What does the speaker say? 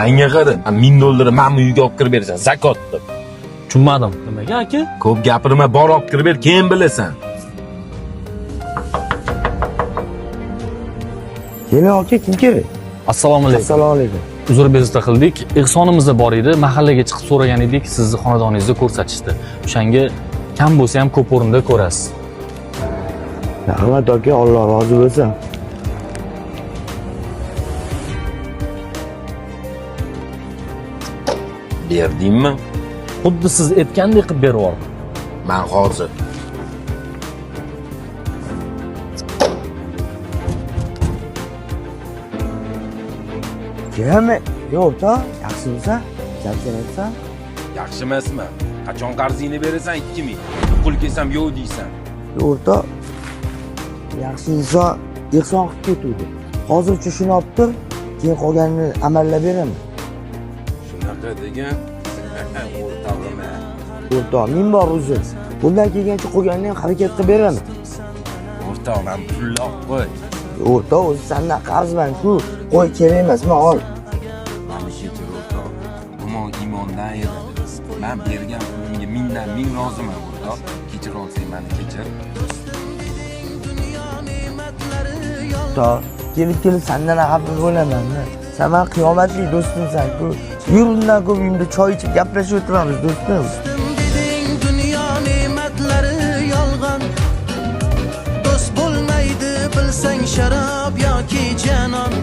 Menga qara, $1000 mana bu uyga olib kirib berasan, zakot deb. Tushunmadim. Nimaga aka? Ko'p gapirma, bor olib kirib ber, keyin bilasan. Keling aka, kim kerak? Assalomu alaykum. Assalomu alaykum. Uzr bezovta qildik. Ehsonimizda bor edi. Mahallaga chiqib so'ragan edik, sizni xonadoningizni ko'rsatishdi. O'shanga kam bo'lsa ham ko'p o'rinda ko'rasiz. Rahmat aka, Alloh rozi bo'lsin. Berdingmi? Xuddi siz aytgandek qilib berib yubordim. Man hozir. Kim? Yo'q, o'rtoq, yaxshimisan? Charchamayapsan? Yaxshi emasmi? Qachon qarzingni berasan 2000? Pul kelsam yo'q deysan. Yo'q, o'rtoq. Yaxshi inson ehson qilib ketuvdi. Hozircha shuni olib tur, keyin qolganini amallab beraman. Shunaqa degan o'rtog'im. O'rtoq, ming bor uzr. Bundan kelgancha qolganini ham harakat qilib beraman. O'rtoq, man pulni olib qo'y. O'rtoq, o'zi sendan qarzman-ku. Qo'y, kerak emas, man ol. Mani kechir o'rtoq. Gumon iymondan ayiradi. Man bergan pulimga mingdan ming roziman o'rtoq. Kechira olsang mani kechir. O'rtoq, kelib-kelib sendan xafa bo'laman. Sen mani qiyomatlik do'stimsan-ku. Yur undan ko'p uyimda choy ichib gaplashib o'tiramiz do'stim. Deding dunyo ne'matlari yolg'on. Do'st bo'lmaydi bilsang sharob yoki janon.